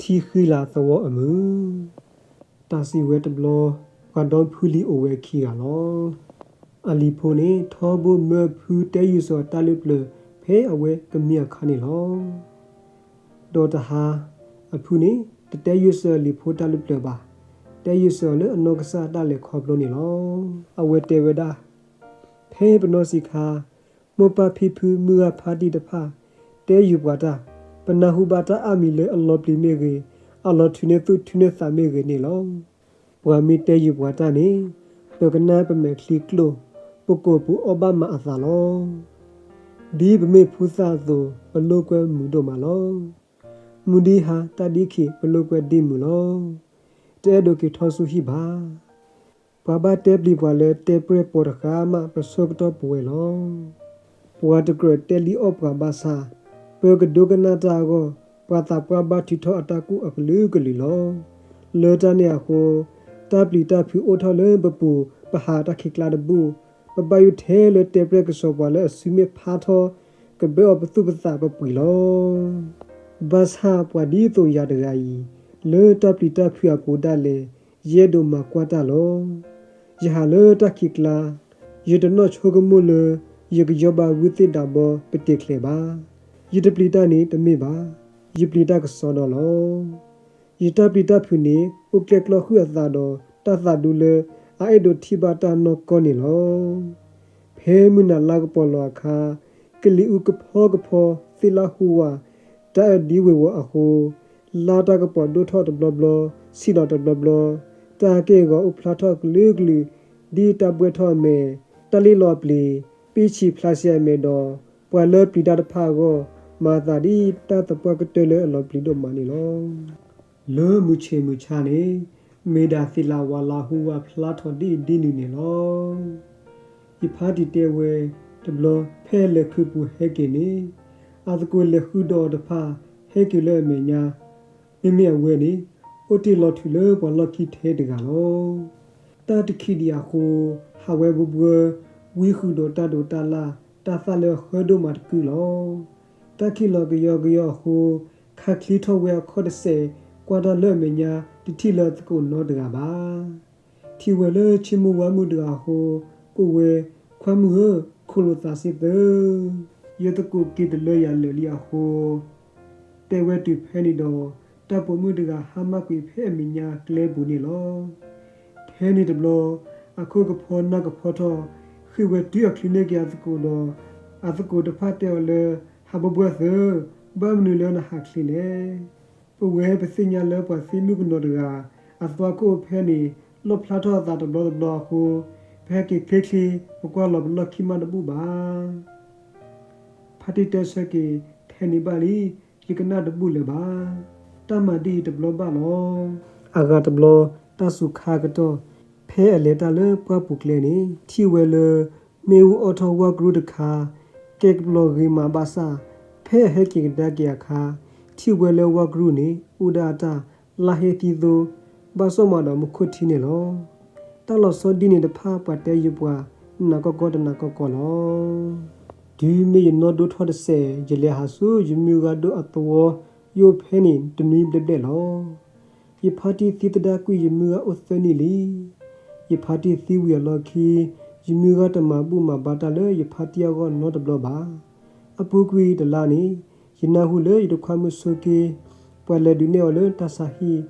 ထံဃံလၤသဝီအမုာ်. တၢ်စံးဝဲတဘျီ, ပှၤဒီဖုလံၤအိၣ်ဝဲခံဂၤလီၤ. အလံၤဖိန့ၣ် ထီဘိမၢဖုတဲယုာ်စၢၤတၢ်လုၢ်ပျၢၤ ဖဲအဝဲကမံအခါန့ၣ်လီၤ. ဒီးတဟါ, အဖုန့ၣ် တတဲယုာ်စၢၤလံၤဖိတၢ်လုၢ်ပျၢၤဘၣ်, တဲယုာ်စၢၤအီၤလၢအနီၢ်ကစၢ်အတၢ်လဲၤခီဖျိန့ၣ်လီၤ. အဝဲတဲဝဲဒၣ်, ဖဲပနီၢ်ဆံးခါ မိၢ်ပၢ်ဖံဖုမုၢ်ဂၤဖါတံၢ်တဖၣ် တဲယုာ်ပှၤတၢ်, ပနၢ်ဟူဘၣ်တၢ်အါမံၤလၢအလီၤပျံၤမ့ၢ်ဂ့ၤ, အလီၤထုးန့ၢ်သူၣ်ထုးန့ၢ်သးမ့ၢ်ဂ့ၤန့ၣ်လီၤ. ပှၤမ့ၢ်တဲယုာ်ပှၤတၢ်န့ၣ်, ပကနၣ်ပမဲာ်ချံကျိၣ်, ပကိာ်ပူၤအီၣ်ဘၣ်မးအသးလီၤ. ဒ်ပမ့ၢ်ဖုသၣ်အသိး ပလိာ်ကွဲမုာ်ဒိၣ်မးလီၤ. မုၢ်ဒ်ဟါတၢ်ဒ်ခံး ပလိာ်ကွဲဒ့မုာ်လီၤ. တအဲၣ်ဒိးက့ၤထီၣ်ဆူဟံၣ်ဘၣ်. ပှၤဘၣ်တဲပျံၤပှၤလၢတဲပြဲၢ်ပိာ်တဃၣ်မး ပဆၢကတီၢ်ပဝဲလီၤ. ပှၤတကြၢးတဲလံအီၣ်ပှၤဘၣ်ဆၣ်, ပကဒိကနၣ်တၢ်အဂီၢ် ပှၤသးပှၢ်ဘၣ်ထုးထီၣ်အတၢ်ကူၣ်အကလုာ်ကလုာ်လီၤ. လၢတၢ်န့ၣ်အဃိ, တၢ်ပျံၤတၢ်ဖုးအိၣ်ထီၣ်လၢပပူၤ ပဟးတၢ်ခံးကျါတဘူၣ်, ပဘၣ်ယိၣ်ထဲလၢတဲပြဲၢ်ကစီၤပှၤလၢအစုမ့ၢ်ဖးထီ ကဘၢအီၤပသူၣ်ပသးပပှ့ၤလီၤ. ဘၣ်ဆၣ်ပှၤဒ်သိးယၤတဂၤအံၤ, လၢတၢ်ပျံၤတၢ်ဖုးအပူၤဒၣ်လဲာ်, ယအဲၣ်ဒိးမၤကွၢ်တၢ်လီၤ. ယဟးလၢတၢ်ခံးကျါ, ယတနီၣ်ဆိကမိၣ်လၢ ယကယီဘၣ်ဂုၢ်သ့ၣ်ဒးဘီပတ့ၤချဲးဘၣ်. ယတပျံၤတၢ်န့ၣ်တမ့ၢ်ဘၣ်, ယပျံၤတၢ်ကစီဒီလီၤ. ယတၢ်ပျံၤတၢ်ဖုးန့ၣ် အိၣ်ကျဲကျီဃုာ်အသးဒီး တၢ်သးဒူလၢအအဲၣ်ဒိးထံၣ်ဘၣ်တၢ်နီၢ်ကီၢ်န့ၣ်လီၤ. ဖဲမုၢ်နၤလါကပီၤလီၤအခါ, ကလံၤအူကဖီကဖီ သ့ၣ်လၣ်ဟူဝး, တၢ်အၢဒ်ဝ့ၤဝီၤအဃိ, လါတၢ်ကပီၤဒိၣ်ထီၣ်တဘျီဘျီ, ဆံးလီၤတဘျီဘျီ, တၢ်က့ၢ်ဂီၤအိၣ်ဖျါထီၣ်ကလုာ်ကလုာ်, ဒ်တၢ်ဘှဲၣ်ထီၣ်အမဲာ်, တၢ်လ့ၣ်လီၤအပျ့ၤ, ပ့ၢ်ဆံးဖျါစဲအမဲာ်ဒီး, ပှၤလၢပျံၤတၢ်တဖၣ်အဂီၢ်, မၤအသးဒ်တၢ်သပှၢ်ကတၢၢ်လၢအလီၤပျံၤဒိၣ်မးန့ၣ်လီၤ. လၢမုၢ်ဆ့ၣ်မုၢ်ဆါန့ၣ်, မ့ၢ်ဒၣ်သ့ၣ်လၣ်ဝါလါဟူဝးဖျါထီၣ်ဒ်အံၤဒ်နုၤန့ၣ်လီၤ. ယဖါတံၢ်တဲဝဲ, တဘျီဖဲအလဲၤခုးပူၤဟဲက့ၤန့ၣ်, အသကိးလဲၤဃုာ်ဒီးအီၤတဖၣ် ဟဲက့ၤလၢအမဲာ်ညါ, မ့မ့ၢ်အဝဲန့ၣ် အိၣ်တ့ၢ်လီၤထုးလၢပှၤလီၢ်ခံထဲတဂၤလီၤ. တၢ်တခံးဒံးအဃိ, ဟးဝဲဘှီဘှီ, ဝံဃုာ်ဒီးတၢ်ဒိးတၢ်လၢ်, တၢ်သၣ်လၢအဃၢဒိၣ်မးတကုာ်လီၤ. တၢ်ခံးလီၤကယီကယီအဃိ, ခါချံထီၣ်ဝဲအခီၣ်တစဲး, ကွၢ်တၢ်လၢအမဲာ်ညါ တထံၣ်လၢအသကိးနီတဂၤဘၣ်. ထံၣ်ဝဲလၢဆ့မုၢ်ဝါမုၢ်တဂၤအဃိ, ကိးဝဲ, ခွါမုၣ်ဧၢ, ခိၣ်လိာ်သးစ့ၢ်သၢ, ယသကိးက့ၤတလၢယၤလၢာ်လံအဃိ, တဲဝဲတုၤဖဲန့ၣ်ဒီး, တၢ်ပိာ်မုၣ်တဂၤဟါမၢ်ကွံာ်ဖဲအမဲာ်ညါကျဲပူၤန့ၣ်လီၤ. ထဲန့ၣ်တဘျီ, အခိၣ်ကဖီနၢ်ကဖီထီၣ်, ဃ့ၢ်ဝဲတုၤအချုးန့ၢ်က့ၤအသကိးဒီး, အသကိးတဖၣ်တဲအီၤလၢ, ဟးဘှီဘှီသၢ, ဘၣ်မနုၤလၢနဟးချ့လဲၣ်. ပဝဲပသ့ၣ်ညါလၢပှၤသံမုၣ်ကနီၤတဂၤ, အသွၣ်ခိၣ်ဖဲန့ၣ် လီၣ်ဖျါထီၣ်အသးတဘျီတဘျီအဃိ, ပဟဲက့ၤချ့ချ့, ပကွၢ်လီၤပလီၢ်ခံမးတဘူၣ်ဘၣ်. ဖါတံၢ်တဲဆၢက့ၤ, ထဲန့ၣ်ဘၣ်လံ, ယကနၣ်တဘူၣ်လၢၤဘၣ်. တၢ်မၤဒ်အံၤတဘျီဘၣ်လီၤ. အဂၤတဘျီ, တၢ်စူၤခါကတီၢ်, ဖဲအလဲၤတၢ်လၢပှၢ်ပူၤကျဲန့ၣ်, ထံၣ်ဝဲလၢ မ့ၣ်အူအီၣ်ထီၣ်ဝၣ်ကရူၢ်တခါ, ကဲကပျီၤဂ့ၤမးဘၣ်ဆၣ်, ဖဲအဟဲက့ၤကဒါက့ၤအခါ, ထံၣ်ဝဲလၢဝၣ်ကရူၢ်န့ၣ် အိၣ်ဒၣ်အတၢ်လါဟ့သံသိ, ဘၣ်စီၣ်မးဒီးမူခိၣ်ထံန့ၣ်လီၤ. တၢ်လီၤဆီဒ်န့ၣ်တဖၣ်ပှၤတဲယုာ်ပှၤ နးကီကီတနးကီကီလီၤ. တုၤမ့ၢ်ယနီၣ်ဒိၣ်ထီၣ်တစဲး, ယလဲၤဟးဆူယမုၢ်ဂၤဒိၣ်အသဝီ, ယအိၣ်ဖဲန့ၣ်တနွံဘျဲၣ်ဘျဲၣ်လီၤ. ယဖါတံၢ်သံသဒၣ်ကွံာ်ယမုၢ်ဂၤအိၣ်သၢနံၣ်လံ. ယဖါတံၢ်သံဝံၤအလီၢ်ခံ, ယမုၢ်ဂၤတမၤဘူၣ်မၤဘါတၢ်လၢယဖါတံၢ်အဂီၢ်နီတဘျီဘၣ်. အပူၤကွံာ်တလါန့ၣ်, ယနၢ်ဟူလၢယတခွါမုၣ်ဆိးက့, ပှၤလဲၤဒုးနဲၣ်အီၤလၢတၢ်ဆါဟံၣ်,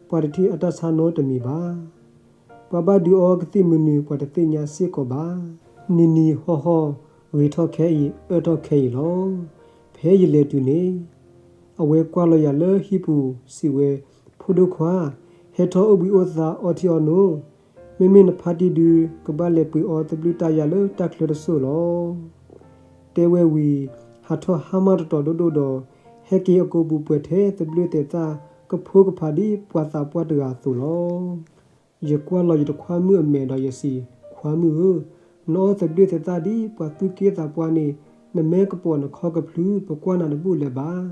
ပှၤတထံၣ်အတၢ်ဆါနီတမံၤဘၣ်. ပှၤဘၣ်ဒုးအီၤကသံၣ်မနုၤပှၤတသ့ၣ်ညါစ့ၢ်ကီးဘၣ်. နံၤနံၤဟီၣ်ဟီၣ်, ဂ့ၤထီၣ်ခဲအံၤ အၢထီၣ်ခဲအံၤလီၤ. ဖဲယလဲၤတုၤန့ၣ်, အဝဲကွၢ်လီၤယၤလၢဟံၣ်ပူၤစံးဝဲ, ဖိဒိၣ်ခွါ, ဟဲထီၣ်အိၣ်ဘှံးအိၣ်သါအီထံအီနိ, မ့မ့ၢ်နဖါတံၢ်ဒုး ကဘၣ်လဲၤပှ့ၤအီသဘျုးတၢ်ယၤလၢတၢ်ချၢတစိၢ်လီၤ. တဲဝဲဝံၤ, ဟးထီၣ်ဟါမၢ်တတီၤဒိၣ်ဒိၣ်ဒီး, ဟဲက့ၤအကိာ်ပူၤပှဲၤထဲသဘျုးသဲးသၣ်ကဖိကဖးဒ်ပှၤသးပှၢ်တဂၤအသိးလီၤ. ယကွၢ်လီၤယတခွါမုၣ်အမဲာ်ဒီးယစံး, ခွါမုၣ်ဧၢ, နအီသဘျုးသဲးသၣ်ဒ်ပှၤသူၣ်က့သးပှၢ်န့ၣ်, နမဲကပိာ်နခီကဖျုပကွၢ်နၤတဘူၣ်လၢၤဘၣ်.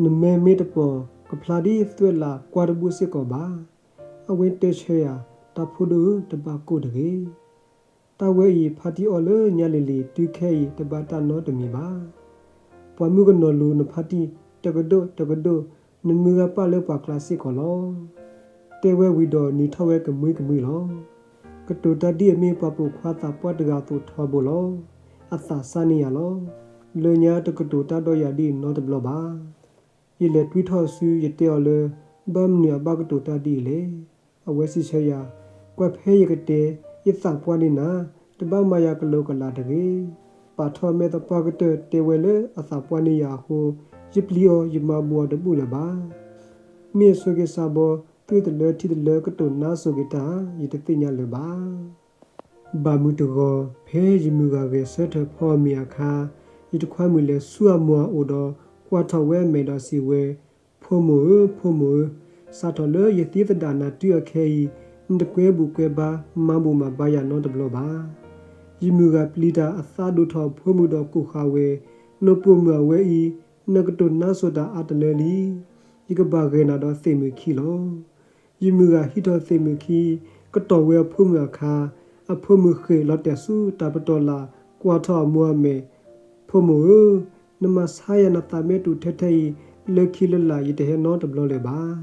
နမဲမ့ၢ်တပိာ်ကဖျါဒ်သွဲၣ်လးကွၢ်တဘူၣ်စ့ၢ်ကီးဘၣ်. အဝဲတဲဆၢယၤ, တၢ်ဖိဒိၣ်ဧၢ, တဘၣ်ကိၢ်တဂ့ၤ. တၢ်ဝဲအံၤဖါတံၢ်အီၣ်လၢညါလံၤလံၤတုၤခဲအံၤတဘၣ်တၢ်နီတမံၤဘၣ်. ပှၤမုၣ်ကနီၤလူၤနဖါတံၢ်တကဒိၣ်တကဒိၣ်, နမုၢ်ဂၤပာ်လၢပှၤကျါစ့ၢ်ကီးလီၤ. တဲဝဲဝံၤဒီးနံၤထီၣ်ဝဲကမှံကမှံလီၤ. ကတိၤတၢ်ဒ်အမ့ၢ်ပှၤပိာ်ခွါသးပှၢ်တဂၤအသိးထီဘိလီၤ. အသးစၢ်န့ၢ်ယၤလီၤ. လၢညါတကတိၤတၢ်ဒီးယၤဒ်အံၤနီတဘျီဘၣ်. ယလဲၤတွံၢ်ထီၣ်ဆူယတဲအီၤလၢ ဘၣ်မနုၤအဘၣ်ကတိၤတၢ်ဒ်အံၤလဲၣ်. အဝဲစံးဆၢယၤ, ကွၢ်ဖဲယကတဲ, ယသးပှၢ်န့ၢ်နၤ, တဘၣ်မၤယၤကလီကလးတဂ့ၤ. ပာ်ထီၣ်မဲာ်သပှၢ်ကတၢၢ်တဲဝဲလၢအသးပှၢ်န့ၢ်ယၤအဃိ, ယပျံၤအီၤယမၤဘူးအီၤတဘူၣ်လၢၤဘၣ်. မ့ၢ်အဆိက့ၤစးဘီ, သွံၣ်တလၢထံတလၢကတိၤနါစိၤက့ၤတၢ်ဧါ, ယတသ့ၣ်ညါလၢၤဘၣ်. ဘၣ်မုာ်တဂီၤ, ဖဲယမုၢ်ဂၤဂဲၤဆၢထၢၣ်ဖီအီၤမ့ၤအခါ, ယတခွါမုၣ်လဲၤဆူအမိၢ်အအိၣ်ဒီး ကွၢ်ထီၣ်ဝဲအမဲာ်ဒီးစံးဝဲ, ဖိမုၣ်ဧၢ, ဖိမုၣ်ဧၢ, စးထီၣ်လၢယသံသဒၣ်နၤတုၤအခဲအံၤ, နတကွဲဘူးကွဲဘါ မၤဘူးမၤဘါယၤနီတဘျီဘၣ်. ယမုၢ်ဂၤပျံၤတၢ်အသးဒိၣ်ထီၣ်အဖိမုၣ်ဒီးကိးဃာ်ဝဲ, နပိာ်မုၣ်အဝဲအံၤ, နကတိၤနါစိၤတၢ်အါတလၢလံ. ယကဘၣ်ဂဲၤနၤဒီးသ့ၣ်မုၣ်ခံလီၤ. ယမုၢ်ဂၤဟံးထီၣ်သ့ၣ်မုၣ်ခံ, ကတီၢ်ဝဲအဖိမုၣ်အခါ, အဖိမုၣ်ဃ့ၢ်လီၤတဲာ်ဆူတၢ်ပတီၢ်လၢ်, ကွၢ်ထီၣ်အမိၢ်အမဲာ်, ဖိမုၣ်ဧၢ, နမၤဆါယၤနသးမဲာ်တူာ်ထဲထဲအံၤ, လၢခံလၢလာ်ယတဟဲနီတဘျီလၢၤဘၣ်.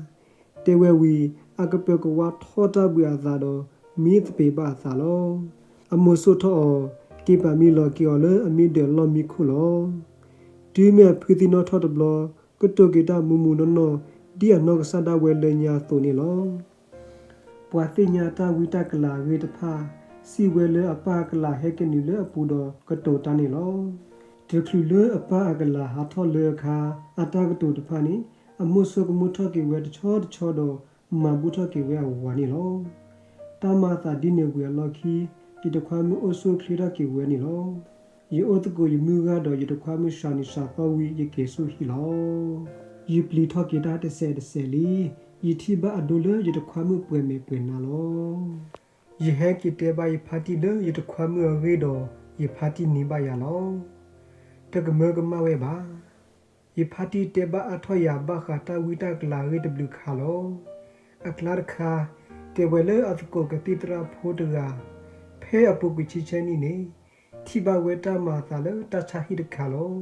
တဲဝဲဝံၤ, အကပၢၤကဝါထီတၢ်ဘှံးအသးဒီး မံသပ့ၤဘၣ်အသးလီၤ. အမိၢ်စိာ်ထီၣ်အီၤ, က့ၤပာ်မံလီၤက့ၤအီၤလၢအမံဒၢးလီၢ်မံခိၣ်လီၤ. တုၤမ့ၢ်အဖုသံနီၣ်ထီၣ်တဘျီ, ကတိၤက့ၤတၢ်မူးမူးနီၢ်နီၢ်, ဒ်အနီၢ်ကစၢ်ဒၣ်ဝဲလၢညါအသိးန့ၣ်လီၤ. ပှၤသ့ၣ်ညါတၢ်ဝံတၢ်ကလၤအဂ့ၢ်တဖၣ်, စံးဝဲလၢအပၢ်အကလၤဟဲကနုာ်လၢအပူၤဒီးကတိၤတၢ်န့ၣ်လီၤ. တချုးလၢအပၢ်အကလၤဟးထီၣ်လၢအခါ, အတၢ်ကတိၤတဖၣ်န့ၣ်, အမိၢ်ဆိကမိၣ်ထီၣ်က့ၤဝဲတဆီတဆီဒီး မၤဘူးထီၣ်က့ၤဝဲအဝၤန့ၣ်လီၤ. တၢ်မၤအသးဒ်န့ၣ်ဝံၤအလီၢ်ခံ, ယတခွါမုၣ်အိၣ်ဆူၣ်အိၣ်ချ့ထီၣ်က့ၤဝဲန့ၣ်လီၤ. ယအိၣ်သကိးယမုၢ်ဂၤဒီးယတခွါမုၣ်စှၤနံၤစှၤသီဝံၤ ယက့ၤဆူဟံၣ်လီၤ. ယပျံၤထီၣ်က့ၤတၢ်တစဲးတစဲးလံ. ယထံၣ်ဘၣ်အဒိလၢယတခွါမုၣ်ပှဲၤမဲာ်ပှဲၤနါလီၤ. ယဟဲက့ၤတဲဘၣ်ယဖါတံၢ်လၢယတခွါမုၣ်အဂ့ၢ်ဒီး ယဖါတံၢ်န့ၢ်ဘၣ်ယၤလီၤ. တကမၢကမၣ်ဝဲဘၣ်. ယဖါတံၢ်တဲဘၣ်အါထီၣ်ယၤဘၣ်ဃးတၢ်ဝံတၢ်ကလၤအဂ့ၢ်တဘျုးခါလီၤ. အကျါတခါ, တဲဝဲလၢအသကိးကသံၣ်သရၣ်ဖိတဂၤ, ဖဲအပူၤကွံာ်ဆံဆဲနံၣ်န့ၣ်, ထံၣ်ဘၣ်ဝဲတၢ်မၤအသးလၢတၢ်ဆါဟံၣ်တခါလီၤ.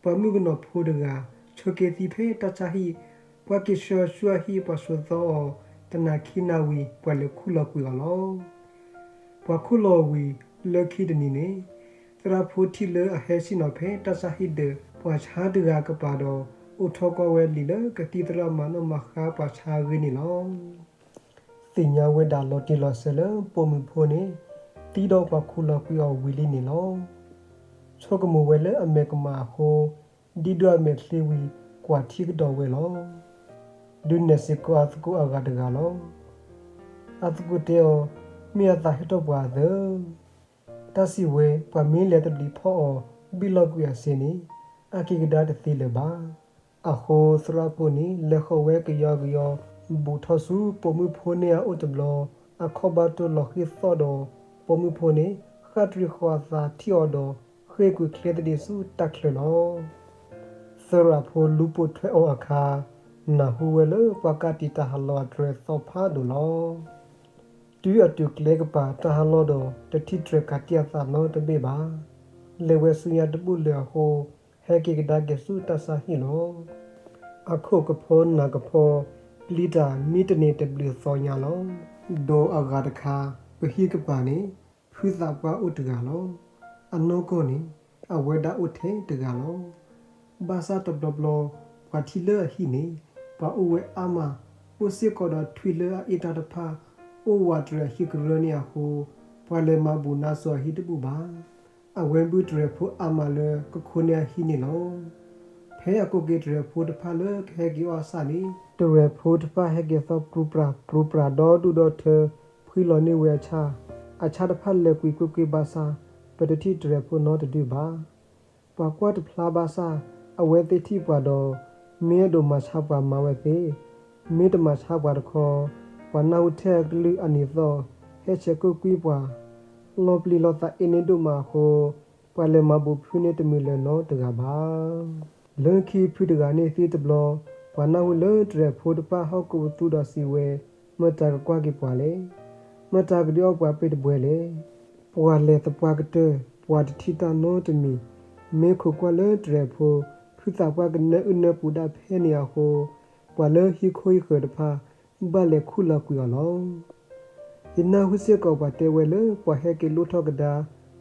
ပှၤမုၣ်ကနီၤဖိတဂၤ, ဆိးက့သံဖဲတၢ်ဆါဟံၣ်, ပှၤက့ၤဆှၢအီၤဆူအဟံၣ်ပှၤစိာ်သီအီၤ, တနၤခံနၤဝံၤ ပှၤလဲၤခူၣ်လီၤကွံာ်အီၤလီၤ. ပှၤခူၣ်လီၤဝံၤ, လၢခံတနံၤန့ၣ်, သရၣ်ဖိထံၣ်လၢအဟဲဆ့ၣ်နီၤဖဲတၢ်ဆါဟံၣ်ဒၢးပှၤဆါတဂၤအကပၤဒီး အိးထီၣ်ကွၢ်ဝဲလံာ်လၢကသံၣ်သရၣ်မၤနီၣ်မၤဃါပှၤဆါအဂ့ၢ်န့ၣ်လီၤ. သ့ၣ်ညါဝဲဒၣ်လီၤတံၢ်လီၤဆဲးလၢပိာ်မုၣ်ဖိန့ၣ် သံဒီးပှၤခူၣ်လီၤကွံာ်အီၤဝံၤလံန့ၣ်လီၤ. ဆိကမိၣ်ဝဲလၢအမဲာ်ကမၣ်အဃိ, ဒ်ဒိၣ်အမဲာ်ချံဝံၤ ကွၢ်ထံကဒီးဝဲလီၤ. ဒုးနဲၣ်စ့ၢ်ကီးအသကိးအဂၤတဂၤလီၤ. အသကိးတဲအီၤ, မ့ၢ်အသးဟဲထီၣ်ပှၤအသၢ, တၢ်စံးဝဲ ပှၤမ့ၢ်လဲၤတဘျံးဖီၣ်အီၤ ဘံၣ်လီၤကွံာ်အစ့န့ၣ် အက့ၤကဒါတသ့လၢၤဘၣ်. အဃိသရၣ်ဖိန့ၣ် လဲၤဃီၤဝဲကယီကယီ ဘူးထီၣ်ဆူပိာ်မုၣ်ဖိန့ၢ်အအိၣ်တဘျီ, အခီၣ်ဘၣ်တိၢ်လီၤဃံၢ်သီၣ်ဒီး ပိာ်မုၣ်ဖိန့ၣ် ဃၣ်တရံးဃီၤအသးထံၣ်အီၤဒီး ဃ့ၢ်ကွံာ်ချ့သဒ့ဆူတၢ်ချၢလီၤ. သရၣ်ဖိလူၤပိာ်ထွဲအီၤအခါ, နၢ်ဟူဝဲလၢပှၤကးတံာ်တၢ်ဟးလီၤအတြဲၤသီဖးဒိၣ်လီၤ. တုၤအတုၤကျဲကပၤတၢ်ဟးလီၤဒီး တထံၣ်တြဲၤကးတံာ်အသးနီတဘ့ၣ်ဘၣ်. လဲၤဝဲဆူညါတဘူၣ်လၢၤအဃိ, ဟဲက့ၤကဒါက့ၤဆူတၢ်ဆါဟံၣ်လီၤ. အခိၣ်ကဖီနၢ်ကဖီ, ပျံၤတၢ်မံတန့ၢ်တဘျုးသီညါလီၤ. ဒီးအဂၤတခါ, ပဟံၣ်ကပၤန့ၣ် ဖုသးပှၢ်အိၣ်တဂၤလီၤ. အနီၢ်ကီၢ်န့ၣ် အဝဲဒၣ်အိၣ်ထဲတဂၤလီၤ. ဘၣ်ဆၣ်တဘျီဘျီ ပှၤထံၣ်လၢအဟံၣ်န့ၣ် ပှၤအိၣ်ဝဲအါမး, အိၣ်စ့ၢ်ကီးဒီးထွံၣ်လၢအအ့ၣ်တၢ်တဖၣ်, အိၣ်ဝးတြဲၤအဟံၣ်ကရၢန့ၣ်အဃိ, ပှၤလဲၤမၤဘူးနါစိၤအဟံၣ်တဘူၣ်ဘၣ်. အဝဲဘုၣ်တြဲၤဖိအါမးလၢကခိန့ၢ်အဟံၣ်န့ၣ်လီၤ. ဖဲအကိးက့ၤတြဲၤဖိတဖၣ်လၢကဟဲက့ၤအီၣ်ဆၣ်န့ၣ်, တြဲၤဖိတဖၣ်ဟဲက့ၤသီပြူပြၤပြူပြၤဒီဒူၣ်ဒီထၢ, ဖှံလီၤန့ၢ်ဝဲအဆၣ်, အဆၣ်တဖၣ်လဲၤကွံာ်ကွ့ၢ်ကွ့ၢ်ဘၣ်ဆၣ်, ပတထံၣ်တြဲၤဖိနီတဒုဘၣ်. ပှၤကွၢ်တဖျါဘၣ်ဆၣ်, အဝဲသ့ၣ်ထံၣ်ပှၤဒီး, မ့ၢ်အဲၣ်ဒိးမၤဆါပှၤမၤဝဲသ့, မ့ၢ်တမၤဆါပှၤတခီ, ပှၤနၢ်ဟူထဲအကလုၢ်အနံၤသီၣ်, ဟဲဆဲးကိၣ်ကွံာ်ပှၤ, လီၤပျံၤလီၤသးအ့န့ၢ်ဒိၣ်မးအဃိ, ပှၤလဲၤမၤဘူးဖုန့ၣ်တမုာ်လၢၤနီတဂၤဘၣ်. လၢခံဖုတဂၤန့ၣ်သံတဘျီ, ပှၤနၢ်ဟူလၢတြဲၤဖိတဖၣ်ဟီၣ်ကိးပသူဒီးစံးဝဲ, မတၤကကွၢ်က့ၤပှၤလဲၣ်. မတၤကဒုးအီၣ်ပှၤပ့ၢ်တဘှဲလဲၣ်. ပှၤလဲၤသပှၢ်ကတၢၢ်, ပှၤတထံၣ်တၢ်နီတမံၤ, မ့ၢ်ခိးကွၢ်လၢတြဲၤဖိ, ဖုသးပှၢ်ကနၢအုၣ်နၢပူၤဒၣ်ဖဲန့ၣ်အဃိ, ပှၤလၢဟံၣ်ခိၣ်ဟံၣ်ဃၢၤတဖၣ် ဘၣ်လဲၤခူၣ်လီၤကွံာ်အီၤလီၤ. ယနၢ်ဟူစ့ၢ်ကီးပှၤတဲဝဲလၢ ပှၤဟဲက့ၤလိၣ်ထီၣ်ကဒါ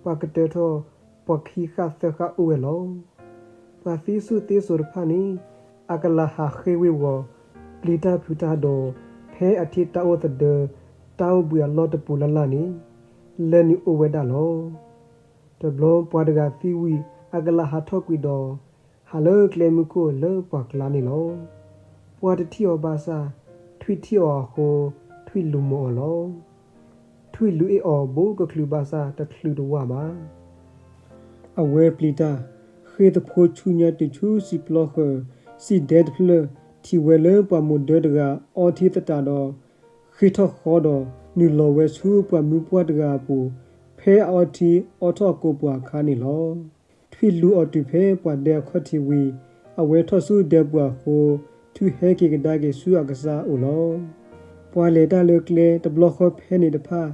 ပှၤကတၢၢ်ထီၣ် ပှၤခံဃၣ်သၢဃၣ်အိၣ်ဝဲလီၤ. ပှၤသံဆူၣ်သံစိၤတဖၣ်န့ၣ် အကလၤဟးဃ့ဝ့ၤဝီၤ ပျံၤတၢ်ဖုးတၢ်ဒိး ဖဲအထံၣ်တၢ်အိၣ်သဒၢ တၢ်အိၣ်ဘှံးအလီၢ်တပူၤလၢ်လၢ်န့ၣ် လဲၤနုာ်အိၣ်ဝဲဒၣ်လီၤ. တဘျီပှၤတဂၤသံဝံၤ အကလၤဟးထီၣ်ကွံာ်ဒီး ဟးလၢကျဲမုၢ်ခိၣ်လၢပှၢ်ကျါန့ၣ်လီၤ. ပှၤတထံၣ်အီၤဘၣ်ဆၣ် ထွံၣ်ထံၣ်အီၤအဃိ ထွံၣ်လူၤမိာ်အီၤလီၤ. ထွံၣ်လူၤအ့ၣ်အီၤဘူးကချုးဘၣ်ဆၣ် တချုးတဝၢ်ဘၣ်. အဝဲပျံၤတၢ် ဃ့သဖိဆူညါတုၤဆူစံာ်ပျီဃၢၤ စံာ်ဒဲတဖျၢၣ် ထံၣ်ဝဲလၢပှၤမိၢ်ဒၢတဂၤအီထံသတးဒီး ဃ့ထီၣ်ဃီဒီး နုာ်လီၤဝဲဆူပှၤမုၢ်ပှၢ်တဂၤအပူၤ ဖဲအအီထံအီထီၣ်ကိးပှၤအခါန့ၣ်လီၤ. ထွံၣ်လူၤအီၤတုၤဖဲပှၤဒဲအခီၣ်ထံးဝံၤ အဝဲထီၣ်ဆူဒဲပူၤအဃိ ထွံၣ်ဟဲက့ၤကဒါက့ၤဆူအကစၢ်အအိၣ်လီၤ. ပှၤလဲၤတၢ်လၢကျဲတဘျီဃီဖဲန့ၣ်တဖၣ် ထံၣ်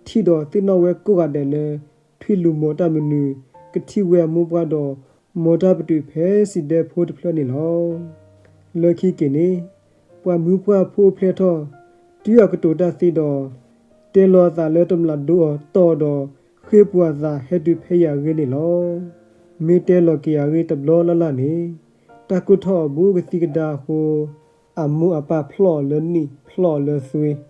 ဒီးသ့ၣ်နီၣ်ဝဲကိးဂၤဒဲးလၢ ထွံၣ်လူၤမိာ်တၢ်မနုၤ ကထံၣ်ဝဲအမိၢ်ပှၢ်ဒီး မိာ်တၢ်ပတုာ်ဖဲစံာ်ဒဲဖိတဖျၢၣ်န့ၣ်လီၤ. လၢခံက့ၤန့ၣ် ပှၤမုၢ်ပှၢ်ဖိအိၣ်ဖျဲၣ်ထီၣ် တုၤအကတိၤတၢ်သ့ဒီး တဲလီၤအသးလၢတမျးဒိအီၤတီၢ်ဒီး ဃ့ပူၤအသးဟဲတုၤဖဲအံၤအဂ့ၢ်န့ၣ်လီၤ. မ့ၢ်တဲလီၤက့ၤအဂ့ၢ်တဘျီလၢ်လၢ်န့ၣ် တၢ်ကိၢ်ထီၣ်အီၤဘူးကသံကဒါအဃိ အမိၢ်အပၢ်ဖျီၣ်အီၤလၢနံၣ် ဖျီၣ်အီၤလၢသွ့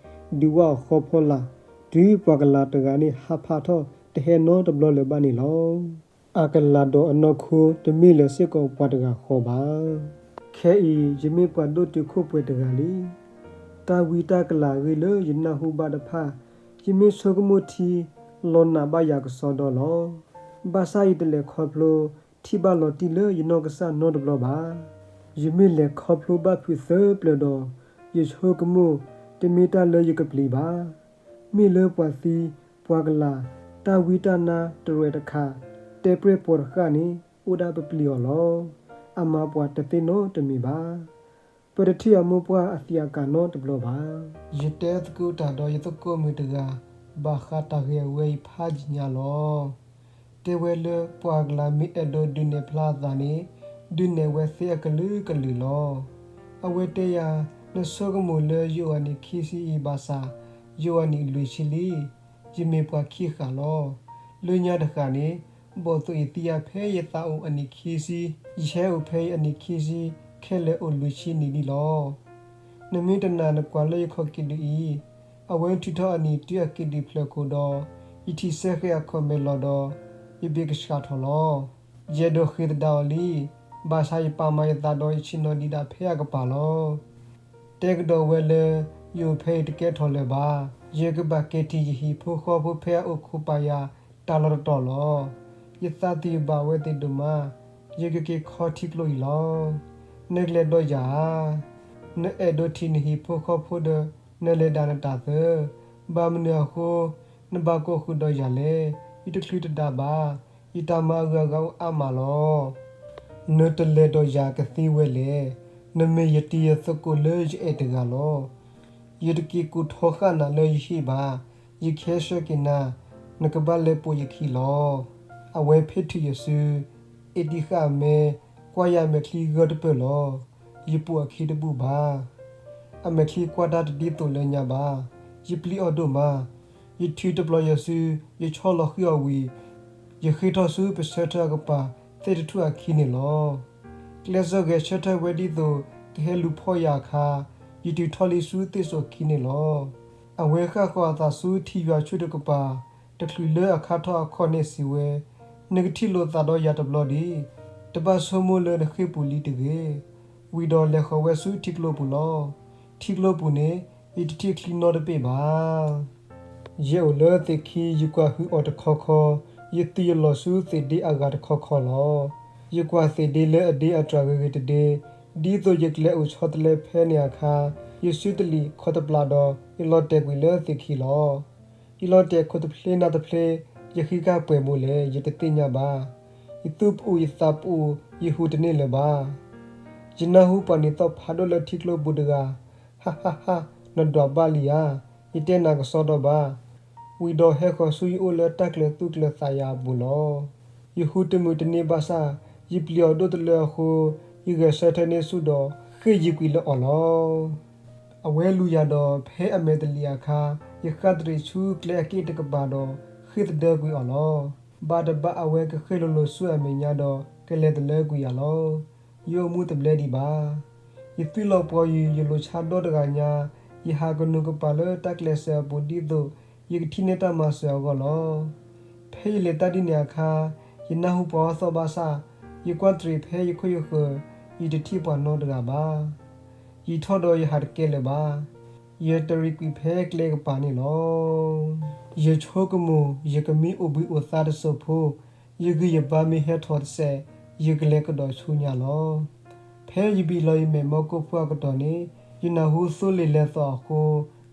ဒုးဝၣ်အီၤဃီဖီလာ် တုၤပှၤကလၤတဂၤန့ၣ်ဟးဖးထီၣ်တဟဲနီတဘျီလၢၤဘၣ်န့ၣ်လီၤ. အကလၤဒီးအနီၢ်ခိတမ့ၢ်လၢၤစ့ၢ်ကီးပှၤတဂၤဃီဘၣ်. ခဲအံၤ ယမ့ၢ်ပှၤဒိၣ်တုာ်ခိၣ်ပှဲၤတဂၤလံ. တၢ်ဝံတၢ်ကလၤအဂ့ၢ်လၢယနၢ်ဟူဘၣ်တဖၣ် ယမ့ၢ်ဆိကမိၣ်ထံ လီၤနာ်ဘၣ်ယၤကစီဒီလီၤ. ဘၣ်ဆၣ်ယတလဲၤခီဖျိ ထံၣ်ဘၣ်လီၤတံၢ်လၢယနီၢ်ကစၢ်နီတဘျီဘၣ်. ယမ့ၢ်လဲၤခီဖျိဘၣ်ဖုးသၢပျၢၤဒီး ယဆိကမိၣ် တမ့ၢ်တၢ်လၢယကပျံၤဘၣ်. မ့ၢ်လၢပှၤသံ ပှၤကလၤ တၢ်ဝံတၢ်နါတရဲးတခါ တဲပြဲၢ်ပှၤတဃၣ်န့ၣ် အိၣ်ဒၣ်ပပျံၤအီၤလီၤ. အမၤပှၤတသ့နီတမံၤဘၣ်. ပတထံၣ်အမိၢ်ပှၢ်အသံးအကာ်နီတဘျီဘၣ်. ယတဲသကိးတၢ်ဒီးယသကိးမုၣ်တဂၤ ဘၣ်ဃးတၢ်ဂ့ၢ်အဝဲအံၤဖးယံာ်ညါလီၤ. တဲဝဲလၢပှၤကလၤမ့ၢ်အဲၣ်ဒိးဒုးနဲၣ်ဖျါအသးန့ၣ် ဒုးနဲၣ်ဝဲသ့အကလုာ်ကလုာ်လီၤ. အဝဲတဲယၤ နဆိကမိၣ်လၢယအိၣ်အနံၣ်ခံဆံအံၤဘၣ်ဆၣ် ယအိၣ်အနံၣ်လွံၢ်ဆံလံ. ယမ့ၢ်ပှၤခံဃာ်လီၤ. လၢညါတဃာ်န့ၣ် ဘီၣ်သိၣ်ယသံယၤဖဲယသးအိၣ်အနံၣ်ခံဆံ, ယဟဲအိၣ်ဖဲအံၤအနံၣ်ခံဆံ, ခဲလၢာ်အိၣ်လွံၢ်ဆံနံၣ်လံလီၤ. နမ့ၢ်တနာ်နကွၢ်လၢယခီၣ်က့ၤဒုးအံၤ, အဝဲထုးထီၣ်အနံၣ်တုၤအက့ၤဒုးဖျၢၣ်ခိၣ်ဒီး, ယထံၣ်စဲဃဲးအခီၣ်မဲာ်လီၤဒီး, ယဘ့ၣ်ကဆှးထီၣ်လီၤ. ယအဲၣ်ဒိးဃ့သဒၣ်အီၤလံ. ဘၣ်ဆၣ်ယပာ်မၤယသးဒီးယဆ့ၣ်နီၤဒံးဒၣ်ဖဲအကပၤလီၤ. တဲကဒီးဝဲလၢ ယအိၣ်ဖဲအံၤတကဲထီၣ်လၢၤဘၣ်. ယကဘၣ်က့ၤထံၣ်ယဟံၣ်ဖိဃီဖိဖဲအအိၣ်ခိးပာ်ယၤတၢ်လီၢ်တတီၤလီၤ. ယသးသယုၢ်ဘၣ်ဝဲသ့ၣ်ဒိၣ်မး, ယကက့ၤခီထံကျိအံၤလီၤ. နကလဲၤဒီးယၤဧါ. နအဲၣ်ဒိးထံၣ်နဟံၣ်ဖိဃီဖိဒီး နလဲၤဒၣ်နတၢ်သၢ. ဘၣ်မနုၤအဃိ နဘၣ်ကိးဃုာ်ဒီးယၤလဲၣ်. ယတချုးတဒါဘၣ်. ယတၢ်မၤအဂုၤအဂၤအိၣ်အါမးလီၤ. နတလဲၤဒီးယၤကသ့ဝဲလဲၣ်. နမ့ၢ်ယတံၤယသကိးလၢယအဲၣ်တဂၤလီၤ. ယတက့ၤကူၣ်ထီဃာ်နၤလၢယဟံၣ်ဘၣ်. ယကဟဲဆှၢက့ၤနၤ, နကဘၣ်လဲၤပိာ်ယခံလီၤ. အဝဲဖ့ထုးယစု, အ့ၣ်တံၢ်ဃာ်အမဲ, ကွၢ်ယၤအမဲာ်ချံဂၢၢ်တပၢၢ်လီၤ. ယပိာ်အခံတဘူၣ်ဘၣ်. အမဲာ်ချံကွၢ်တၢ်တဒ်သိးလၢညါဘၣ်. ယပျံၤအီၤဒိၣ်မး. ယထုးတပျီၤယစု, ယဆီလီၤဃံအီၤဝံၤ, ယဃ့ထီၣ်ဆူပဆၢထၢၣ်အကပၤ သ့ၣ်တထူၣ်အခံန့ၣ်လီၤ. ကျဲးစၢးဂဲၤဆၢထၢၣ်ဝဲဒ်သိး ကဟဲလူၤဖီၣ်ယၤအခါ, ယတုၤထီၣ်လံဆူသ့ၣ်စိာ်ခံန့ၣ်လီၤ. အဝဲဃၣ်ဃီၤအသးဆူထံယွၤဆူၣ်တကပၤ, တချုးလၢအခါထီၣ်အခီၣ်န့ၣ်စံးဝဲ, နကထံၣ်လိာ်သးဒီးယၤတဘျီဒံး, တဘၣ်ဆိကမိၣ်လၢနဃ့ၢ်ပူၤလံတဂ့ၤ. ဝံၤဒီးလဲၤဃီၤဝဲဆူထံကျိပူၤလီၤ. ထံကျိပူၤန့ၣ် ယတထံၣ်ချံနီတဘ့ၣ်ဘၣ်. ယဲအိၣ်လၢသ့ၣ်ခံ ယကွၢ်ဟုၣ်အီၣ်တခီခီ, ယသုးယလီၤဆူသ့ၣ်ဒ့အဂၤတခီခီလီၤ. ယကွၢ်သ့ၣ်ဒ့လၢအဒ့အတြၢ်ဂ့ၤဂ့ၤတဒ့, ဒ်သိးယကျဲအိၣ်ဆီတလဲဖဲန့ၣ်အခါ, ယစုတလံာ်ခီၣ်တပျၢ်ဒီး ယလီၤတဲာ်ကွံာ်လၢသ့ၣ်ခံလီၤ. ယလီၤတဲာ်ခိၣ်တဖျ့နၢ်တဖျ့, ယဃံခါပှဲၤဘိလဲၣ် ယတသ့ၣ်ညါဘၣ်. ယသူၣ်ပူၤယသးပူၤ, ယဟူးတန့ၢ်လၢၤဘၣ်. ယနၢ်ဟူပှၤနံၤသီၣ်ဖးဒိၣ်လၢထံကျိပူၤတဂၤ, ဟးဟးဟး, နဒွးဘၣ်လံဧါ. ယတဲနၤကစီဒီဘၣ်. ဝံၤဒီးဟဲဃီၤဆူယအိၣ်လၢတၢ်ကျၢၤသူၣ်ကျၢၤသးယၤအပူၤလီၤ. ယဟူးတမုာ်တန့ၢ်ဘၣ်ဆၣ်, ယပျံၤအီၤဒိၣ်တလၢအဃိ, ယဂဲၤဆၢထၢၣ်န့ၢ်ဆူၣ်ဒီး ဃ့ၢ်ယံၤကွံာ်လၢအီၤလီၤ. အဝဲလူၤယၤဒီး ဖဲအမဲာ်တလံၤအခါ, ယဃၣ်တရံးဆူကျဲအက့ၣ်တကပၤဒီး ဃ့ၢ်သဒၢကွံာ်အီၤလီၤ. ဘၣ်တဘၣ်အဝဲကဃ့ၢ်လိၤလိၤဆူအမဲာ်ညါဒီး ကလဲၤတလၢကွံာ်ယၤလီၤ. ယအိၣ်မူတဘျဲဒံးဘၣ်. ယသွံၣ်လီၤပှီၤယုာ် ယလိၤဆါဒီတဂၤညါ, ယဟးကနူၤကပၤလၢတၢ်ကျဲးစၢးအပူၤဒ်သိး ယကထံၣ်န့ၢ်တၢ်မၤစၢၤအဂီၢ်လီၤ. ဖဲယလဲၤတၢ်ဒ်န့ၣ်အခါ, ယနၢ်ဟူပှၤအီၣ်သီၣ်ဘၣ်ဆၣ်, ယကွၢ်တရံးဖဲယခိၣ်ယဃၢၤ, ယတထံၣ်ပှၤနီတဂၤဘၣ်. ယံာ်ထီၣ်ဒီးယဟးတကဲလၢၤဘၣ်. ယတရံးကွံာ်ဖဲကျဲကပၤန့ၣ်လီၤ. ယဆိကမိၣ် ယကမံအိၣ်ဘှံးအိၣ်သါတစိၢ်ဖိ, ယဂံၢ်ယဘါမ့ၢ်ဟဲထီၣ်တစဲး, ယကလဲၤကဒီးဆူညါလီၤ. ဖဲယဘံၣ်လီၤယမဲာ်မီၢ်ကိၣ်ဖှိၣ်အကတီၢ်န့ၣ်, ယနၢ်ဟူသိလ့ၣ်လဲၤသီၣ်အဃိ,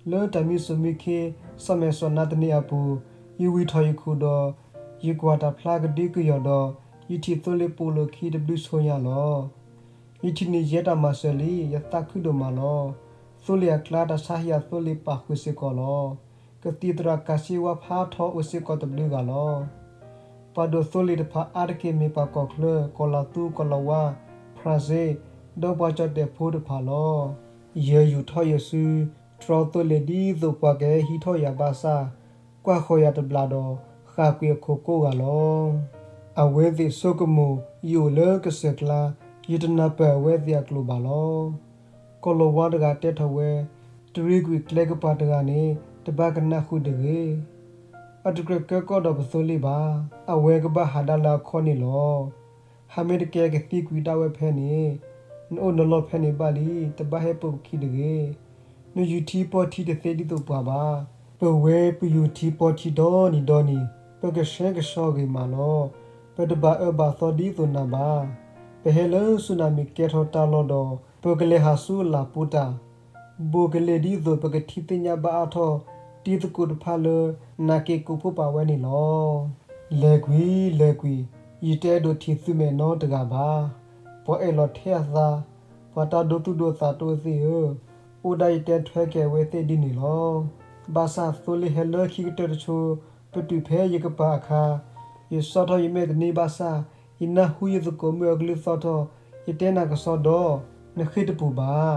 လၢတၢ်မံဆိးမံခ့ စီၤမဲာ်စီၤနါတန့ၢ်အပူၤ, ယဝံၢ်ထီၣ်ယခိၣ်ဒီး ယကွၢ်တၢ်ဖျါကဒုကယီၢ်ဒီး ယထံၣ်သိလ့ၣ်ပိာ်လိာ်ခံတဘျုးဆိညါလီၤ. ယထံၣ်န့ၢ်ယဲတၢ်မၤစၢၤလံ, ယသးခုဒိၣ်မးလီၤ. သိလ့ၣ်အကျါ တၢ်ဆါဟံၣ်အသိလ့ၣ်ပာ်ဃုာ်စ့ၢ်ကီးလီၤ. ကသံၣ်သရၣ်ကးစ့ဝါဖးထီအိၣ်စ့ၢ်ကီးတဘျုးဂၤလီၤ. ပှၤဒိၣ်သိလ့ၣ်တဖၣ်အါတက့ၢ်မ့ၢ်ပှၤကီၢ်ချၢ, ကီၢ်လၤသူ, ကီၢ်လၤဝါ, ဖရၣ်စ့, ဒီးပှၤကၠီၣ်တဲၣ်ဖိတဖၣ်လီၤ. ယယူာ်ထီၣ်ယစု, တြီသိလ့ၣ်ဒ်သိးပှၤကဟဲဟံးထီၣ်ယၤဘၣ်ဆၣ်, ကွၢ်ဃီၤယၤတဘျီဒီး ဃၣ်ကွံာ်အခိၣ်ကိးဂၤလီၤ. အဝဲသ့ၣ်ဆိကမိၣ် ယအိၣ်လၢကစၢၢ်ကျါ, ယတနၢ်ပၢၢ်အဝဲသ့ၣ်အကျိာ်ဘၣ်လီၤ. ကီၢ်လီၤဝါတဂၤတဲထီၣ်ဝဲ, တရံးကွံာ်ကျဲကပၤတဂၤန့ၣ် တဘၣ်ကနၣ်ဃုာ်တဂ့ၤ. အတကြၢးကဲကီၢ်ဒီးပသိလ့ၣ်ဘၣ်. အဝဲကဘၣ်ဟးဒၣ်လၢအခီၣ်န့ၣ်လီၤ. ဟးမ့ၢ်တကဲကသံကွံာ်ဒၣ်ဝဲဖဲန့ၣ်, နအိၣ်နလီၢ်ဖဲန့ၣ်ဘၣ်လံ, တဘၣ်ဟဲပိာ်ပခံတဂ့ၤ. နယူၤထံပီၢ်ထံတသ့ဒ်သိးပှၤဘၣ်. ပဝဲပယူၤထံပီၢ်ထံဒီနံၤဒီနံၤ, ပကဆှဲကဆှီဂ့ၤမးလီၤ. ပတဘၣ်အၢဘၣ်သီဒ်သိးနၤဘၣ်. ပဟဲလၢဆူနၤမ့ၢ်ကဲထီၣ်တၢ်လီၢ်ဒီး ပကလဲၤဟးဆူအလၤပူၤတၢ် ဘိးကလဲၤဒ်သိးပကထံၣ်သ့ၣ်ညါဘၣ်အါထီၣ် တံၤသကိးတဖၣ်လၢ နၤက့ၤကိးဖှိၣ်ပာ်ဝဲန့ၣ်လီၤ. လဲၤကွံာ်, လဲၤကွံာ်, ယတအဲၣ်ဒိးထံၣ်သုမဲာ်နီတဂၤဘၣ်. ပှၤအဲၣ်လီၤထဲအသး, ပှၤတၢ်ဒိသူၣ်ဒိသးတအိၣ်သ့ၣ်ဧၢ, အိၣ်ဒၣ်ယတဲထွဲက့ၤအဝဲသ့ၣ်ဒ်န့ၣ်လီၤ. ဘၣ်ဆၣ်သိလ့ၣ်ဟဲလၢခံကတၢၢ်တဆိ, ပတုာ်ဖဲယကပၤအခါ, ယဆီၣ်ထီၣ်ယမဲာ်တန့ၢ်ဘၣ်ဆၣ်, ယနၢ်ဟူယသကိးမုၣ်အကလုၢ်သီၣ်ထီၣ်, ယတဲနၤကစီဒီ, နဃ့ၢ်တပူၤဘၣ်.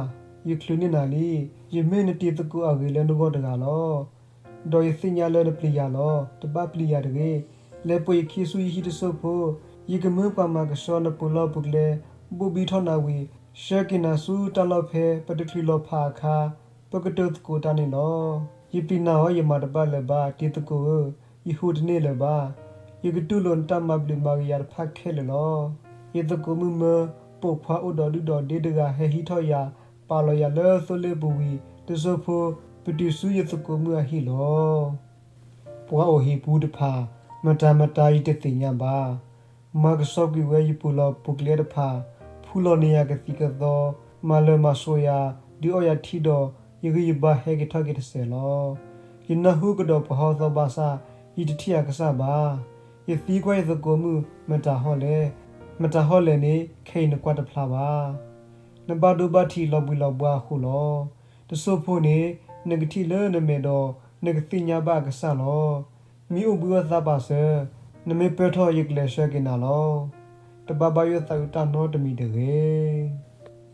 ယချုးန့ၢ်နၤလံ. ယမ့ၢ်နတံၤသကိးအဂ့ၢ်လၢနဂီၢ်တဂၤလီၤ. ဒီးယသ့ၣ်ညါလၢနပျံၤယၤလီၤ. တဘၣ်ပျံၤယၤတဂ့ၤ. လဲၤပိာ်ယခံဆူယဟံၣ်တစိၢ်ဖိ, ယကမၢပှၤမၤကဆှီနပူၤလီၢ်ပူၤကျဲ, ဘိၣ်ဘံထီၣ်နၤဝံၤ, ဆှၢက့ၤနၤဆူတၢ်လီၢ်ဖဲပတချုးလီၤဖးအခါ, ပကတိၤသကိးတၢ်န့ၣ်လီၤ. ယပျံၤနၤအီၤယမၤတဘၣ်လၢၤဘၣ်, တံၤသကိးဧၢ, ယဟူးတန့ၢ်လၢၤဘၣ်. ယကတူၢ်လိာ်နတၢ်မၤဘျုးမၤကယၤတဖၣ်ခဲလၢာ်လီၤ. ယသကိးမုၣ်မၢ ပိာ်ခွါအိၣ်ဒီးဒုၣ်ဒီးဒ့တဂၤဟဲဟံးထီၣ်ယၤ, ပာ်လီၤယၤလၢသိလ့ၣ်ပူၤဝံၤ, တစိၢ်ဖိ, ပတုာ်ဆူယသကိးမုၣ်အဟံၣ်လီၤ. ပှၤအိၣ်ဟံၣ်ပူၤတဖၣ်, မတၤမတၤယတသ့ၣ်ညါဘၣ်. မၤကဆှီကွံာ်ဝဲယပူၤလီၢ်ပူၤကျဲတဖၣ်, ဖူလီၤန့ၢ်ယၤကသံၣ်ကသီ, မၤလၢၤမၤစိာ်ယၤ, ဒုးအီၣ်ယၤထံဒီး, ယဂံၢ်ယဘါဟဲက့ၤထီၣ်က့ၤတစဲးလီၤ. ယနၢ်ဟူကဒီးပှၤဟီၣ်သီဘၣ်ဆၣ်, ယတထံၣ်အကစၢ်ဘၣ်. ယသံကွၢ်ယသကိးမုၣ်, မတၤဟီၣ်လဲၣ်. မတၤဟီၣ်လဲၣ်န့ၣ်, ခဲအံၤနကွၢ်တဖျါဘၣ်. နဘၣ်ဒိဘၣ်ထံးလီၤဘှံးလီၤဘှါအဃိလီၤ. တစိၢ်ဖိန့ၣ်, နကထံၣ်လၢနမဲာ်ဒီး, နကသ့ၣ်ညါဘၣ်အကစၢ်လီၤ. မံအိၣ်ဘှံးအိၣ်သါပာ်စၢၤ, နမ့ၢ်ပၢထီၣ်ယကလဲၤဆှၢက့ၤနၤလီၤ. တဘၣ်ဘၣ်ယိၣ်သးအုးတၢ်နီတမံၤတဂ့ၤ.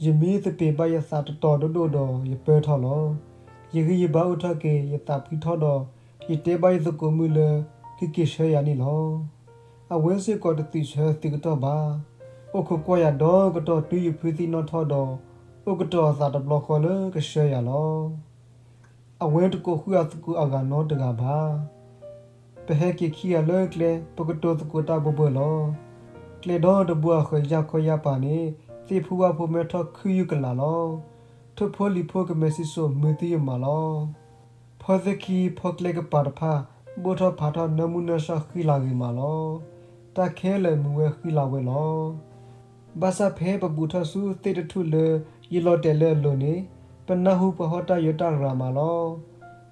ယမံသပ့ၤဘၣ်ယသးတတီၤဒိၣ်ဒိၣ်ဒီးယပၢထီၣ်လီၤ. ယဂံၢ်ယဘါအိၣ်ထီၣ်က့ၤ ယသးဖှံထီၣ်ဒီး, ယတဲဘၣ်ယသကိးမုၣ်လၢ ကက့ၤဆှၢယၤန့ၣ်လီၤ. အဝဲစ့ၢ်ကီးတသုးဆၢသုးကတီၢ်ဘၣ်. အိၣ်ခိးကွၢ်ယၤဒီကတီၢ်တုၤယဖုသံနီၣ်ထီၣ်ဒီး, အိၣ်ကတီၤအသးတဘျီဃီလၢကဆှၢယၤလီၤ. အဝဲတကိးဃုာ်အသကိးအဂၤနီတဂၤဘၣ်. ပဟဲက့ၤခံဂၤလၢကျဲ ပကတိၤသကိးတၢ်ဘိဘိလီၤ. ကျဲဒီတဘိအဃၢၤယၢ်ခီယၢ်ပၤန့ၣ် သ့ၣ်ဖူဝၣ်ဖိမဲထီၣ်ခုယူၢ်ကလာ်လီၤ. ထိၣ်ဖိလံၤဖိကမဲာ်စံၣ်စိၤမုာ်သံယမးလီၤ. ဖီသ့ၣ်ခံဖီကျဲကပၤတဖၣ် ဘိၣ်ထီၣ်ဖးထီၣ်နၢမူနၢဆှီဃံလၤဂ့ၤမးလီၤ. တၢ်ခဲလၢာ်မုာ်ဝဲဃံလၤဝဲလီၤ. ဘၣ်ဆၣ်ဖဲပဘူးထီၣ်ဆူသ့ၣ်တထူၣ်လၢ ယလီၤတဲာ်လၢအလိၤန့ၣ် ပနၢ်ဟူပှၤဟီၣ်တၢ်ယၢတၢ်ရၤမးလီၤ.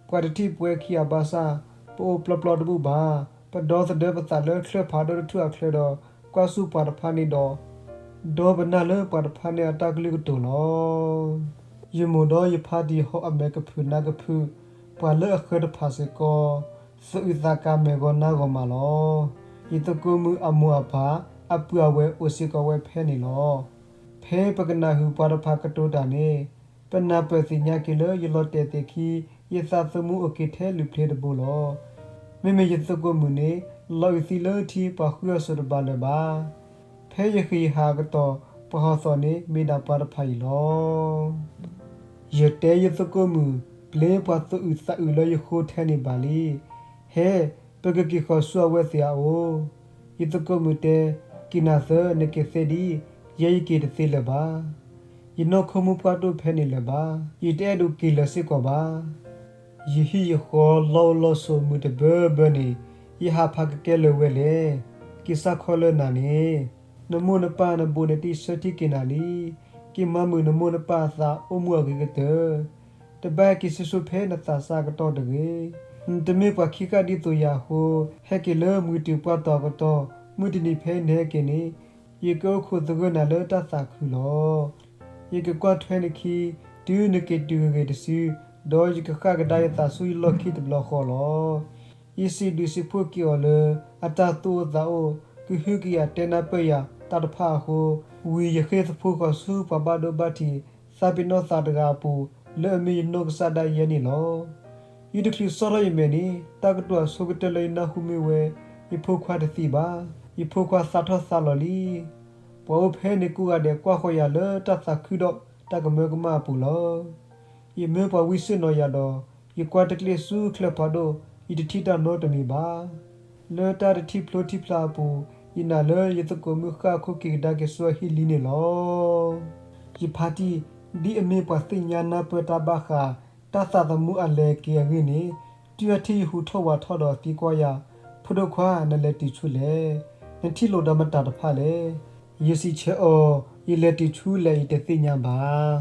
ပှၤတထံၣ်ပဝဲခံဂၤဘၣ်ဆၣ် ပအိၣ်ပျီပျီတဘူၣ်ဘၣ်. ပဒီသဒၢပသးလၢချၢၣ်ဖးဒိၣ်တထူၣ်အချၢဒီး ကွၢ်ဆူပှၤတဖၣ်န့ၣ်ဒီး ဒီပနၢ်လၢပှၤတဖၣ်န့ၣ်အတၢ်ကလုၢ်ကတိၤလီၤ. ယမိၢ်ဒီးယဖါတံၢ်ဟီၣ်အမဲာ်ကဖုးနါကဖုး ပှၤလၢအဃၢၤတဖၣ်စ့ၢ်ကီး သအုးသးကါမဲာ်ဂီၤနါဂီၤမးလီၤ. ယသကိးမုၣ်အမိၢ်အပၢ် အပုၢ်အဝဲၢ်အိၣ်စ့ၢ်ကီးဝဲဖဲန့ၣ်လီၤ. ဖဲ ဖဲပကနၢ်ဟူပှၤတဖၣ်ကတိၤတၢ်န့ၣ်, ပနၢ်ပၢၢ်သ့ၣ်ညါက့ၤလၢယလီၤတဲာ်သ့ၣ်ခံ, ယသးသမူအိၣ်က့ၤထဲလုၢ်ဖျ့တဘိလီၤ. မ့မ့ၢ်ယသကိးမုၣ်န့ၣ်, လီၤအုးသံလၢထံပှၤဃုအီၤစိၤတဘၣ်လၢၤဘၣ်. ဖဲယဃ့ၢ်ယဟၣ်အကတီၢ်, ပှၤဟီၣ်သီၣ်န့ၣ်မ့ၢ်ဒၣ်ပှၤတဖၣ်အံၤလီၤ. ယတဲယသကိးမုၣ်, ပျ့ၤပှၤသူၣ်အုးသးအုးလၢယဃိထဲန့ၣ်ဘၣ်လံ. ဟဲ, ပကက့ၤဃီၤဆူအဝဲသ့ၣ်အအိၣ်. ယသကိးမုၣ်တဲ, က့ၤနၤသၢ, နက့ၤသ့ဒံး, ယဲယက့ၤတသ့လၢၤဘၣ်. ယနီၢ်ခိမူပှၢ်ဒိၣ်ဖဲန့ၣ်လၢၤဘၣ်. ယတအဲၣ်ဒိးက့ၤလၢၤစ့ၢ်ကီးဘၣ်. ယဟံၣ်ယဃီလီၢ်အိၣ်လီၢ်ဆိးမုၢ်တဘၢဘၢန့ၣ်, ယဟးဖးကကဲလၢၤဝဲလဲၣ်. က့ၤစးခီလၢနၤန့ၣ်, နမိၢ်နပၢ်နဘူးနတံၢ်ဆၢထံက့ၤနၤလံ. က့ၤမၤမုာ်နမိၢ်နပၢ်အသးအိၣ်မူအဂ့ၤကတၢၢ်. တဘၣ်ဟဲက့ၤဆူၣ်ဆူၣ်ဖဲနသးစၢ်အကတီၢ်တဂ့ၤ. နတမ့ၢ်ပှၤခံဃၣ်ဒ်သိးယၤအဃိ, ဟဲက့ၤလၢမုၢ်တုၤပှၢ်တီၢ်အကတီၢ်, မုၢ်တနံၤဖဲနဟဲက့ၤန့ၣ်, ယကအိၣ်ခိးသဂၢၢ်နၤလၢတၢ်သးခုလီၤ. ယကကွၢ်ထွဲနခံ, တုၤနက့ၤတုၤဂ့ၤဂ့ၤတစု, ဒီးယကဃၣ်ကဒါယသးဆူယလီၢ်ခံတဘျီဃီလီၤ. ယစံးဘျုးစံးဖှိၣ်က့ၤအီၤလၢ အတၢ်သူၣ်အိၣ်သးအိၣ် ကဟုကယာ်တဲနၢ်ပၢၢ်ယၤတၢ်တဖၣ်အဃိ, ဝံၤယဃ့သဖှိၣ်ဃီၤဆူပှၤဘၣ်ဒိဘၣ်ထံး သးပ့ၤနီၣ်သးတဂၤအပူၤ လၢအမ့ၢ်ယနီၢ်ကစၢ်ဒၣ်ယဲန့ၣ်လီၤ. ယတချုးဆီၣ်ထီၣ်ယမဲာ်န့ၣ်, တၢ်ကတိၤအဆိကတၢၢ်လၢယနၢ်ဟူမ့ၢ်ဝဲ, ယဖိခွါတသံဘၣ်. ယဖိခွါသးထီၣ်သးလီၤလံ. ပှၤအိၣ်ဖဲန့ၣ်ကိးဂၤဒဲးကွၢ်ဃီၤယၤလၢတၢ်သးခုဒီးတၢ်ကမၢကမၣ်အပူၤလီၤ. ယမၢပှၤဝံဆ့ၣ်နီၤယၤဒီး, ယကွၢ်တကျ့ၣ်ဆူချၢၣ်ဖးဒိၣ်, ယတထံၣ်တၢ်နီတမံၤဘၣ်. လၢတၢ်တထံၣ်ဖျိထံၣ်ဖျါအပူၤ, ယနာ်လၢယသကိးမုၣ်ဃၣ်အခိၣ်က့ၤကဒါက့ၤဆူအဟံၣ်လံန့ၣ်လီၤ. ယဖါတံၢ်, ဒ်အမ့ၢ်ပှၤသ့ၣ်ညါနၢ်ပၢၢ်တၢ်ဘၣ်ဃး တၢ်သးသမူအလဲၤက့ၤအဂ့ၢ်န့ၣ်, တုၤအထံၣ်ယဟူးထီၣ်ဝးထီၣ်ဒီးသံကွၢ်ယၤ, ဖိဒိၣ်ခွါ, နလဲၤတုၤဆူလဲၣ်. နထံၣ်လိာ်ဒီးမတၤတဖၣ်လဲၣ်. ယစံးဆၢအီၤ, ယလဲၤတုၤဆူလဲၣ်ယတသ့ၣ်ညါဘၣ်.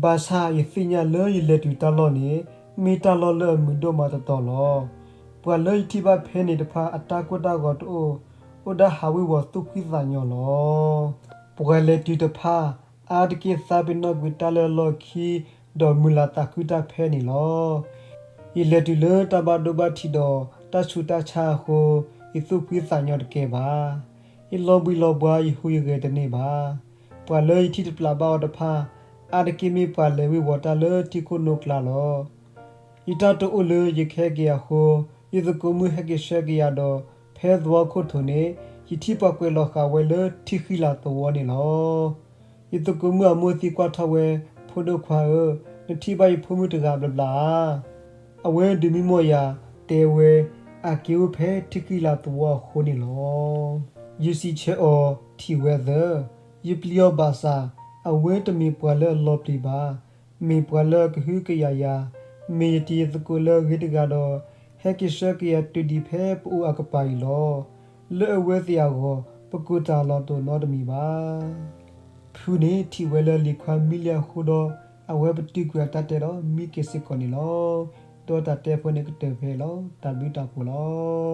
ဘၣ်ဆၣ်ယသ့ၣ်ညါလၢယလဲၤတုၤတၢ်လီၢ်န့ၣ်, မ့ၢ်တၢ်လီၢ်လၢအမုာ်ဒိၣ်မးတတီၤလီၤ. ပှၤလၢယထံၣ်ဘၣ်ဖဲန့ၣ်တဖၣ်အတၢ်ကိၢ်တၢ်ဂီၤတအိၣ်, အိၣ်ဒၣ်ဟးဝ့ၤဝီၤသူၣ်ဖှံသးညီလီၤ. ပှၤလဲၤတုၤတဖၣ် အါတက့ၢ်သးပ့ၤနီၣ်ကွံာ်တၢ်လၢအလီၢ်ခံ, ဒီးမုာ်လၤသးခုတၢ်ဖဲန့ၣ်လီၤ. ယလဲၤတုၤလၢတၢ်ဘၣ်ဒိဘၣ်ထံးဒီးတၢ်ဆူးတၢ်ဆါအဃိ, ယသူၣ်ဖှံသးညီတကဲဘၣ်. ယလီၤဘှံးလီၤဘှါယဟူးယဂဲၤတန့ၢ်ဘၣ်. ပှၤလၢယထံၣ်တပျၢ်ဘၣ်အီၤတဖၣ်, အါတက့ၢ်မ့ၢ်ပှၤလဲၤဝ့ၤဝီၤတၢ်လၢထံခိၣ်နိကျါလီၤ. ယတၢ်တအိၣ်လၢယကဟဲက့ၤအဃိ, ယသကိးမုၣ်ဟဲက့ၤဆှၢက့ၤယၤဒီး, ဖဲသဝီခိၣ်ထိးန့ၣ်, ယထံၣ်ပှၤကွဲးလီၤဃာ်ဝဲလၢထံဃံလၤသဝီန့ၣ်လီၤ. ယသကိးမုၣ်အမိၢ်သံကွၢ်ထီၣ်ဝဲ, ဖိဒိၣ်ခွါဧၢ, နထံၣ်ဘၣ်ယဖိမုၣ်တဂၤဘျီဘျီဧါ. အဝဲဒုးမံမီၢ်ယၤ, တဲဝဲ, အက့ၤအိၣ်ဖဲထံဃံလၤသဝီအဃိန့ၣ်လီၤ. ယစံးဆၢအီၤ, ထံၣ်ဝဲသၢ, ယပျံၤအီၤဘၣ်ဆၣ်, အဝဲတမ့ၢ်ပှၤလၢအလီၤပျံၤဘၣ်. မ့ၢ်ပှၤလၢအကဟုကယာ်ယၤ, မ့ၢ်ယတံၤယသကိးလၢအဂ့ၤတဂၤဒီး, ဟဲက့ၤဆှၢက့ၤယၤတုၤဒံးဖဲပအိၣ်အကပၤအံၤလီၤ. လၢအဝဲသ့ၣ်အဂီၢ်, ပကိးတၢ်လီၤတိာ်နီတမံၤဘၣ်. ဖုန့ၣ်ထံၣ်ဝဲလၢလံၤခွါမံလံအဃိဒီး, အဝဲပတုာ်ကွံာ်အတၢ်တဲဒီးမံက့ၤစ့ၢ်ကီးန့ၣ်လီၤ. ဒီးတၢ်တဲဖိန့ၣ်ကတၢၢ်ဖဲအံၤလီၤ. တၢ်ဘျုးတၢ်ဖှိၣ်လီၤ.